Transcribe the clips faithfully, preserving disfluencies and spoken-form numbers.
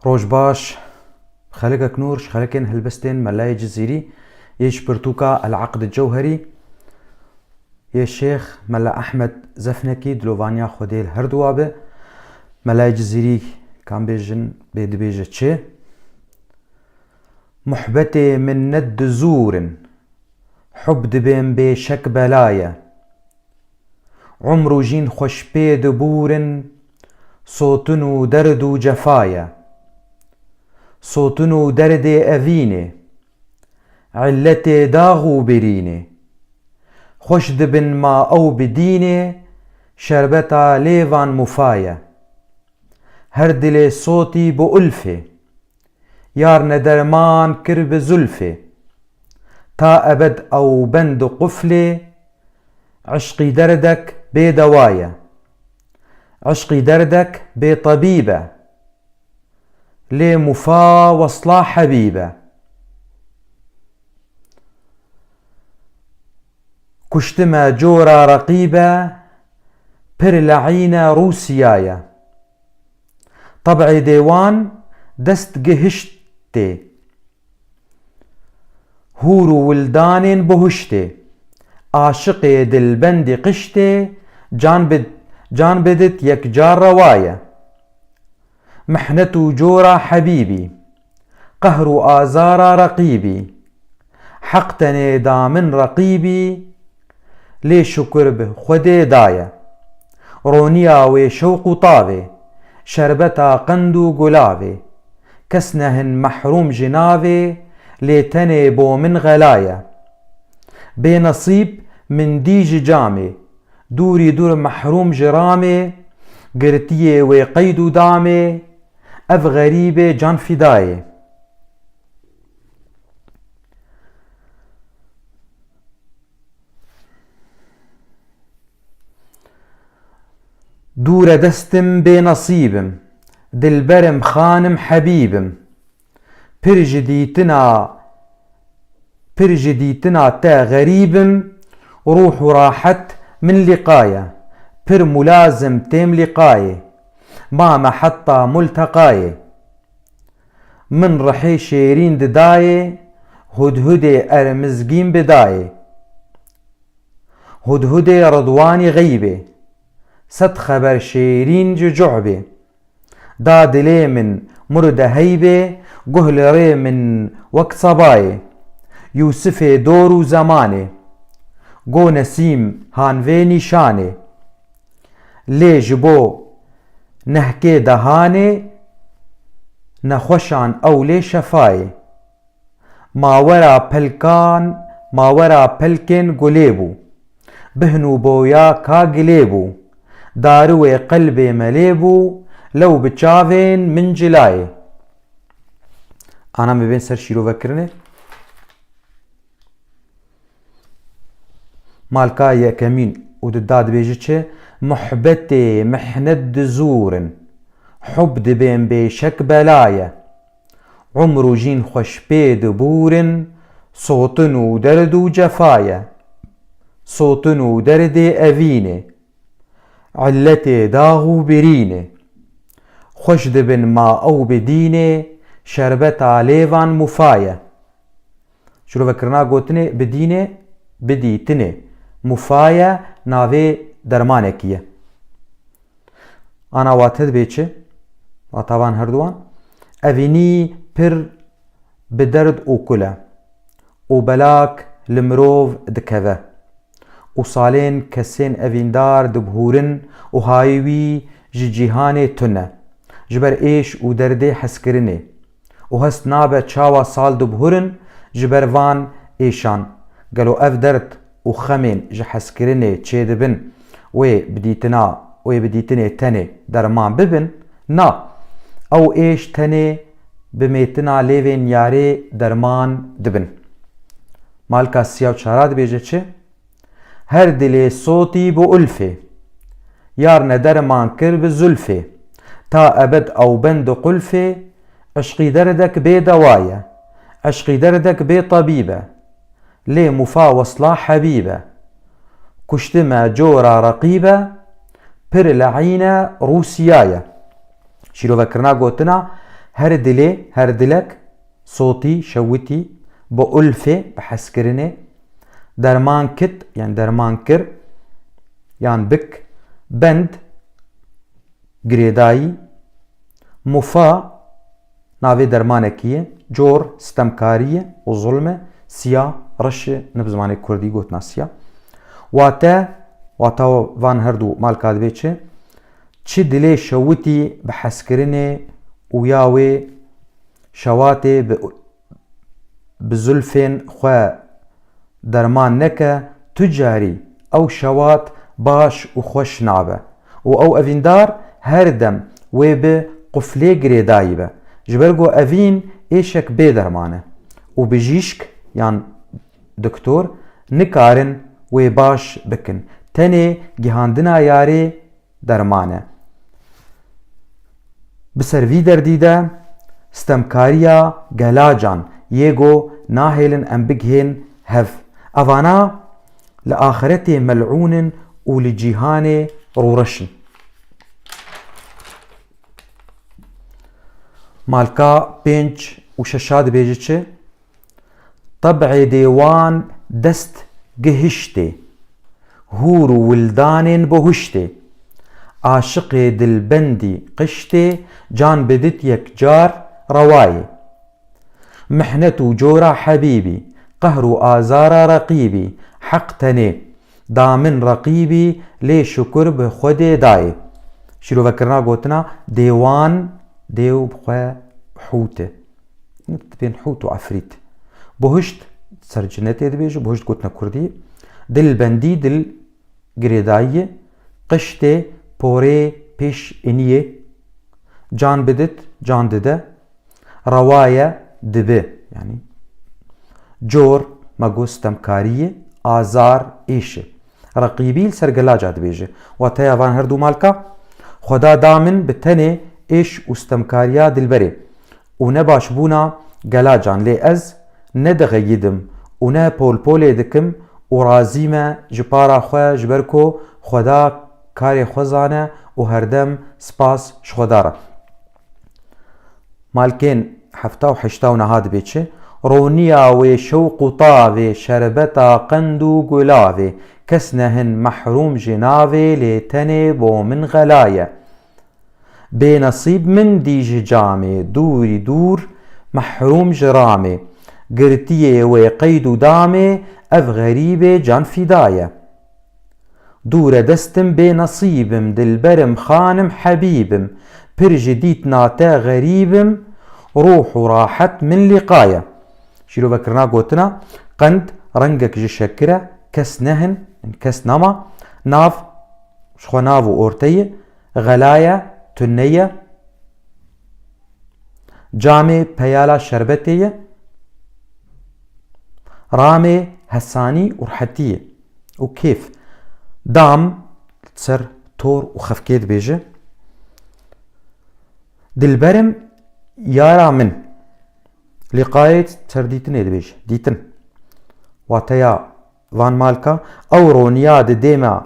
Roj baş, xelekek nûr ji xelekên helbestên Melayê Cizîrî, yê ji pirtûka El Eqd Cewherî, yê Şêx Mela Ehmed Zefnekî, dilovaniya Xwedê li her duwa be. Melayê Cizîrî, kam bêjin, bê dibêje çi? Muhbetê minnet di zûr in, hub dibên bê şek bela ye. Umr û jîn xweş pê dibûrin, sotin û derd û cefa ye. Sotin û derdê evînê, illetê dax û birînê. Xweş dibin ma ew bi dînê, şerbeta lêvan mufa ye. Her dilê sotî bi ulfê, yar ne derman kir bi zulfê. Ta ebed ew bend quflê, eşqî derdek bê dewa ye. Eşqî derdek bê tebîb e, lê mufa wesla hebîb e. Kuştime cora reqîbe, pir leîne Rûsya ye. Teb'ê dêwan dest gihiştê, hûr û wildanên buhuştê. Aşiqê dilbendî qiştê, can bid-, can bidit yek car rewa ye. Mihnet û cora hebîbî, qehr û azara reqîbî. Heq tenê da min reqîbî, lê şukir bi Xwedê daye. Roniya wê şewq û tavê, şerbeta qend û gulavê. Kes nehin mehrûm ji navê, lê tenê bo min xela ye. Bê nesîb min dî ji camê, dûrî dûr mehrûm ji ramê, girtiyê wê qeyd û damê, ev xerîbê can fidayê. Dûre destim bê nesîbim, dilberim xanim hebîbim. Pir ji dîtina, pir ji dîtina te xerîb im, rûh û rahet min lîqa ye. Pir mulazim têm lîqayê, mame heta multeqayê. Min rihê şêrîn didayê, hudhudê ermizgîn bidayê. Hudhudê ridwanî xeybê, sed xeber şêrîn ji cuhbê. Da dilê min murde heybê, guh li rê min wek sebayê. Yûsifê dor û zemanê, go nesîm han vê nîşanê. Lê ji bo nehkê dehanê, nexweşan ew lê şefayê. Mawera pelkan, mawera pelkên gulê bû. Bihn û boya ka gilê bû. Dariwê qelbê me lê bû, lew bi çavên min cilayê. Ana me bên ser şîrovekirinê. Malka yekemîn û di da dibêje çi? Muhbetê mihnet di zûr in, hub dibên bêşek bela ye. Umr û jîn xweş pê dibûrin, sotin û derd û cefa ye. Sotin û derdê evînê, illetê dax û birînê. Xweş dibin ma ew bi dînê, şerbeta lêvan mufa ye. Şirovekirina gotinê bi dînê, bi dîtinê. Mufa ye, navê dermanekî ye. Ana wate dibê çi? Wata van herduwan. Evînî pir bi derd û kul e û belak li mirov dikeve. Û salên kesên evîndar dibihûrin û hayê wî ji cîhanê tune. Ji ber êş û derdê hezkirinê. Û hest nabe çawa sal dibihûrin ji ber van êşan. Gelo ev derd û xemên ji hezkirinê çêdibin wê bi dîtina, wê bi dîtinê tenê derman bibin? Na. Ew êş tenê bi mêtina lêvên yarê derman dibin. Malka siya û çara dibêje çi? Her dilê sotî bi ulfê, yar ne derman kir bi zulfê. Ta ebed ew bend qulfê, eşqî derdek bê dewa ye, eşqî derdek bê tebîb e. Lê mufa wesla hebîb e. Kuştime cora reqîb e, pir leîne Rûsya ye. Şîrovekirina gotina, Her dilê, her dilek, sotî, şewitî, bi ulfê, bi hezkirinê, derman kit, yani derman kir, yan bik, bend, girêdayî, mufa, navê dermanekî ye, cor, stemkarî ye û zulm e, siya, reş e, ne bi zimanê kurdî gotina siya. Wate, wata van her du malka dibê çi? Çi dilê şewitî bi hezkirinê û ya wê şewatê bi, bi zulfên xwe derman neke, tu carî ew şewat baş û xweş nabe û ew evîndar her dem wê bi quflê girêdayî be. Ji ber ku evîn êşek bê derman e û bijîşk yan doktor nikarin wê baş bikin. Tenê gihandina yarê derman e. Bi ser vî derdî de stemkariya gelacan yê ku nahêlin em bigihên hev. Evana li axiretê melûn in û li cîhanê rûreş in. Malka pênc û şeşa dibêje çi? Teb'ê dêwan dest gihiştê, hûr û wildanên buhiştê. Aşiqê dilbendî qiştê, can bidit yek car rewayê. Mihnet û cora hebîbî, qehr û azara reqîbî, heq tenê. Da min reqîbî, lê şukur bi Xwedê dayê. Şîrovekirina gotina dêwan, dêw bi xwe hût e. Dibên hût û efrît. Buhişt ser cinetê dibêje, buhişt gotina kurdî. Dilbendî, dil girêdayî ye. Qiştê porê pêş iniyê. Can bidit, can dide. Rewaye, dibi. Yani cor, me got stemkarî ye. Azar, êş e. Reqîbî li ser gelaca dibêje. Wateya van her du malka, Xweda da min bi tenê êş û stemkariya dilberê û nebaşbûna gelacan, lê ez ne dixeyidim û ne polpolê dikim û razî me ji para xwe, ji ber ku Xweda karê xwe zane û herdem spas ji Xweda re. Malkên hefta û heşta û niha dibê çi? Roniya wê şewq û tavê, şerbeta qend û gulavê, kes nehin mehrûm ji navê, lê tenê bo min xela ye. Bênesîb min dî ji camê, dûrî dûr, mehrûm ji ramê. Girtiyê wê qeyd û damê, ev xerîbê can fîda ye. Dûre destim bê nesîbim, dilberim, xanim, hebîbim. Pir ji dîtna te xerîbim, rûh û rahet min lîqa ye. Şîrovekirina gotina, qend rengek ji şekir e, kes nehin, kes nema, nav, ji xwe nav û orte ye, xela ye, tune ye, camê peyala şerbetê ye, ramê hesanî û rehetî ye û kêf. Dam ser tor û xefkê dibêje. Dilberim yara min. Lîqayê ser dîtinê dibêje. Dîtin. Wateya van malka, ew roniya di dêma,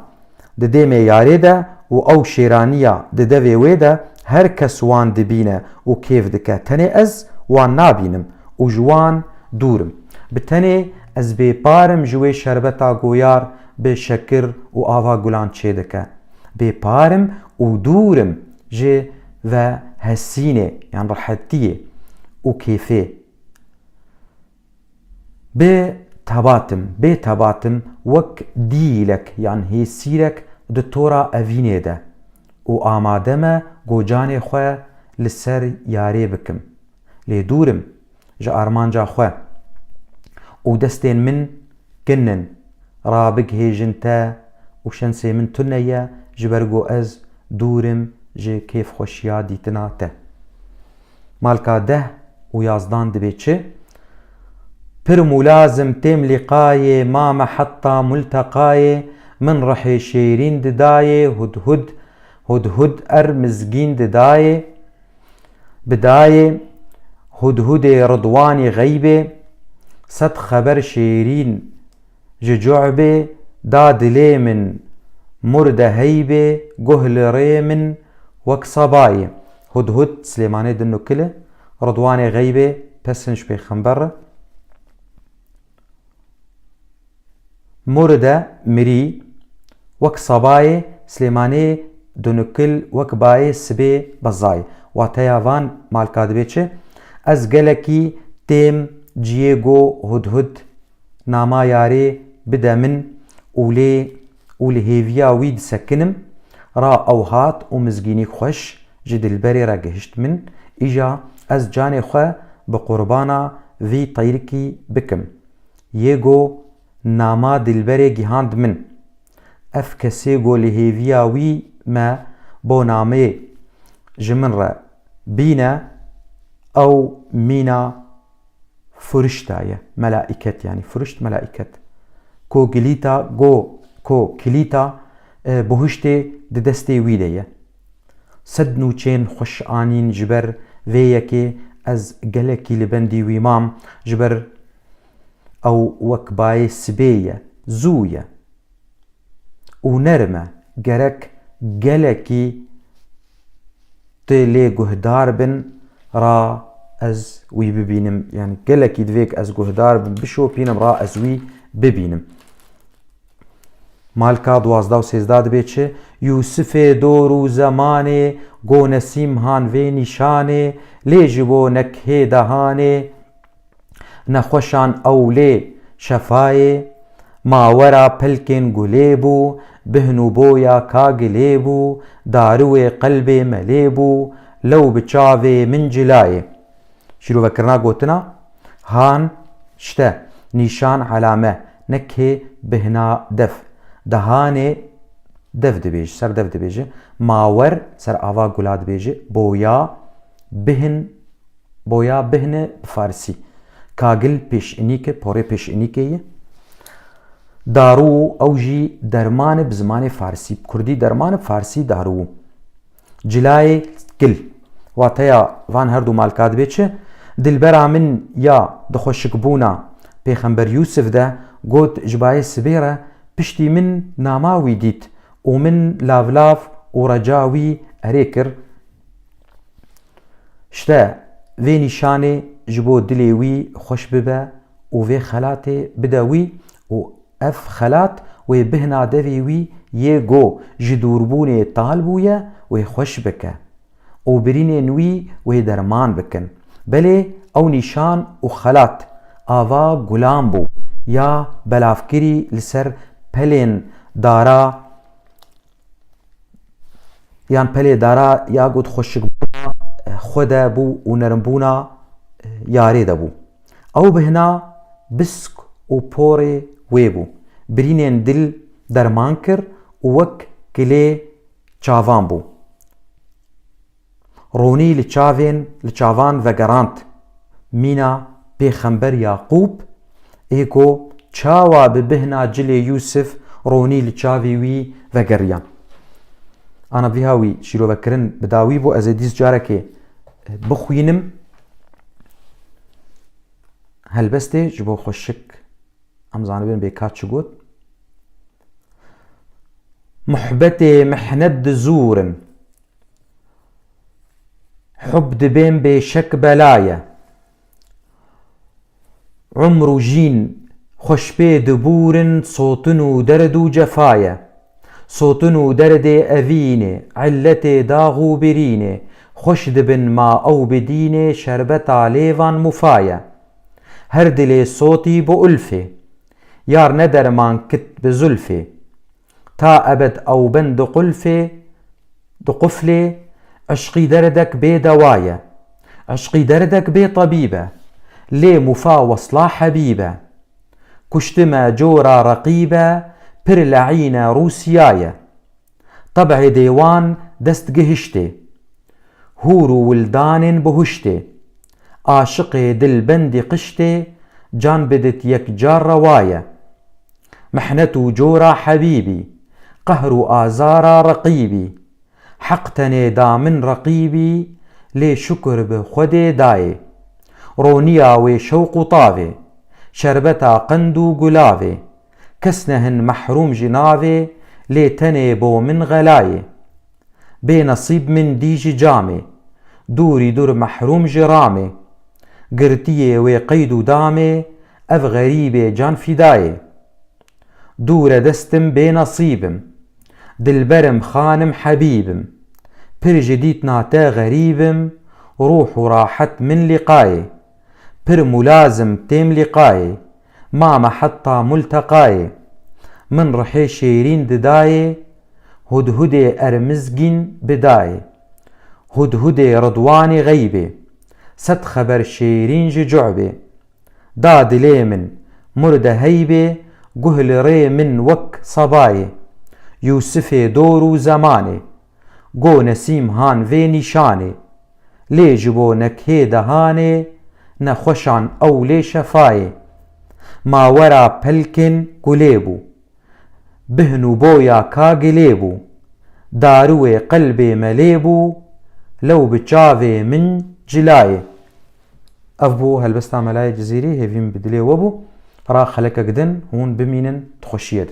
di dêmê yarê de û ew şêraniya di devê wê de her kes wan dibîne û kêf dike. Tenê ez wan nabînim û ji wan dûr im. Bi tenê ez bêpar im ji wê şerbeta goyar bi şekir û ava gulan çêdike. Bêpar im û dûr im ji ve hesînê, yan rehetiyê û kêfê. Bi tebat im, bê tebat im, wek dîlek yan hêsîrek di tora evînê de û amade me gocanê xwe li ser yarê bikim. Lê dûr im ji armanca xwe û destên min kin in, rabigihêjin te û şensê min tune ye, ji ber ku ez dûr im ji kêfxweşiya dîtina te. Malka deh û yazdan dibê çi? Pir mûlazim têm lîqayê, mame heta multeqayê, min rihê şêrîn didayê, hudhud, hudhud er mizgîn didayê, bidayê, hudhudê ridwanî xeybê, sed xeber şêrîn ji cu'bê, da dilê min murde heybê, guh li rê min wek sebayê. Hudhud, Silêmanê din nûkil e, Ridwanê xeybê pesin ji pêxember re. Muride mirî, wek sabayê Silêmanê dunikil, wek bayê sibê bezayê. Wateya van malka dibê çi? Ez gelekî têm ciyê go Hudhud nama yarê bide min û lê û li hêviya wî disekinim. Ra ew hat û mizgînî xweş ji dilberê re gihişt min. Îja ez canê xwe bi qurbana vî teyrikî bikim. Yê go nama dilberê gihand min. Ev kesê go li hêviya wî me bo namê ji min re bîne, ew mîna furişta ye, melaiket, yanî furişt melaiket. Ko gilîta, go, ko kilîta, e, buhiştê di destê wî de ye. Sed nûçên xweş anîn ji ber vê yekê, ez gelekî li bendî wî mam, ji ber ew wek bayê sibê ye, zû ye û nerm e, gerek gelekî tu lê guhdar bin ra ez wî bibînim. Yanî gelekî divêk ez guhdar bim, bişopînim ra ez wî bibînim. Malka duwazdeh û sêzdeh dibê çi? Yûsifê dor û zemanê, go Nesîm han vê nîşanê, lê ji bo nekhê dehanê, nexweşan ew lê şefayê, mawera pelkên gulê bû, bihn û boya ka gilê bû, dariwê qelbê me lê bû, lew bi çavê min cilayê. Şîrovekirina gotina han, şte, nîşan, elame, nekhê, bihna, dev. Dehanê dev dibêje, ser dev dibêje. Mawer, ser ava gula dibêje. Boya, bihn, boya, bihne bi farisî. Kagil pêşinîke, porê pêşinîkê ye. Darû, ew jî derman e bi zimanê farisî. Bi kurdî derman e, bi farisî darû. Cilayê gil. Wateya van her du malka dibê çi? Dilbera min ya di xweşikbûna Pêxember Yûsif de got, ji bayê sibê re piştî min nama wî dît û min lavlav û reca wî erê kir. Şte, vê nîşanê ji bo dilê wî xweş bibe û vê xelatê bide wî û ev xelat wê bihna devê wî yê go ji dûrbûnê tal bûye wê xweş bike û birînên wî wê derman bikin. Belê ew nîşan û xelat ava gulan bû ya belavkirî li ser pelên dara yan pelê dara ya got xweşikbûna xwe de bû û nermbûna yarê de bû. Ew bihna bisk û porê wê bû. Birînên dil derman kir û wek kilê çavan bû. Ronî li çavên, li çavan vegerand. Mîna pêxember Yaqûb ê ku çawa bi bihna cilê Yûsif ronî li çavê wî vegeriyan. Ana viha wî şîrovekirin bi dawî bû, ez ê dîs carekê bixwînim. Helbestê ji bo xweşik em zanibin bê ka çi got. Muhbetê mihnet di zûr in. Hub dibên bêşek bela ye. Umr û jîn xweşpê dibûrin sotin û derd û cefa ye. Sotin û derdê evînê, illetê dax û birînê, xweş dibin ma ew bi dînê şerbeta lêvan mufa ye. Her dilê sotî bi ulfê, yar ne derman kit bi zulfê. Ta ebed ew bin di qulfê, di quflê, eşqî derdek bê dewa ye. Eşqî derdek bê tebîb e. Lê mufa wesla hebîb e. Kuştime cora reqîb e, pir leîne Rûsya ye. Teb'ê dêwan dest gihiştê. Hûr û wildanên bihuştê. Aşiqê dilbendî qiştê, can bidit yek car rewa ye. Mihnet û cora hebîbî, qehr û azara reqîbî. Heq tenê da min reqîbî, lê şukir bi Xwedê dayê. Roniya wê şewq û tavê, şerbeta qend û gulavê. Kes nehin mehrûm ji navê, lê tenê bo min xelayê. Bê nesîb min dî ji camê, Dûrî dûr mehrûm ji ramê. Girtiyê wê qeyd û damê, ev xerîbê can fîdayê. Dûre destim bê nesîbim. Dilberim xanim hebîbim. Pir ji dîtna te xerîbim, rûh û rahet min lîqayê. Pir mulazim têm lîqayê. Mame heta multeqayê. Min rihê şêrîn didayê, hudhudê ermizgîn bidayê. Hudhudê ridwanê xeybê. Sed xeber şêrîn ji cu'bê. Da dilê min murde heybê, guh li rê min wek sebayê. Yûsifê dor û zemanê. Go nesîm han vê nîşanê. Lê ji bo nekhê dehanê, nexweşan ew lê şefayê. Ma wera pelkên gulê bû. Bihn û boya ka gilê bû. Daruwê qelbê me lê bû. Lew bi çavê min cilayê. Ev bû helbesta Melayê Cizîrî, hêvî min bi dilê we bû. Ra xelekek din hûn bimînin di xweşiyê de.